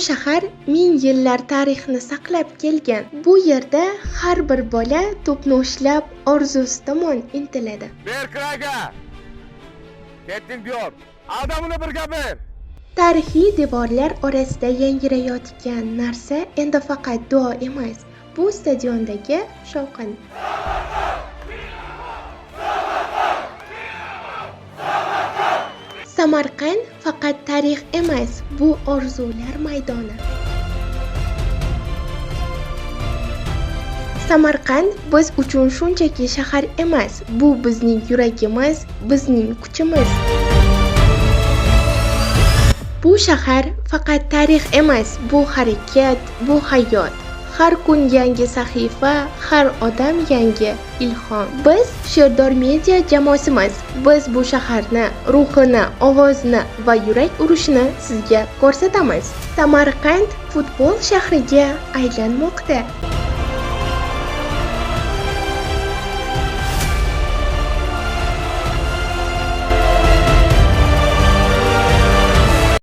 shahar ming yillar tarixni saqlab kelgan. Bu yerda har bir bola to'pni ushlab orzusi tomon intiladi. Ber Kraga. Ketding diyor. Adam uni birga ber. Tarixiy devorlar orasida yangrayotgan narsa endi faqat duo emas, bu stadiondagi shovqin. Samarqand faqat tarix emas, bu orzular maydoni. Samarqand biz uchun shunchaki shahar emas, bu bizning yuragimiz, bizning kuchimiz. Bu shahar faqat tarix emas, bu harakat, bu hayot. Har kun yangi sahifa, har odam yangi ilhom. Biz Sherdor Media jamoasimiz. Biz bu shaharni, ruhini, ovozini va yurak urishini sizga ko'rsatamiz. Samarqand futbol shahriga aylanmoqda.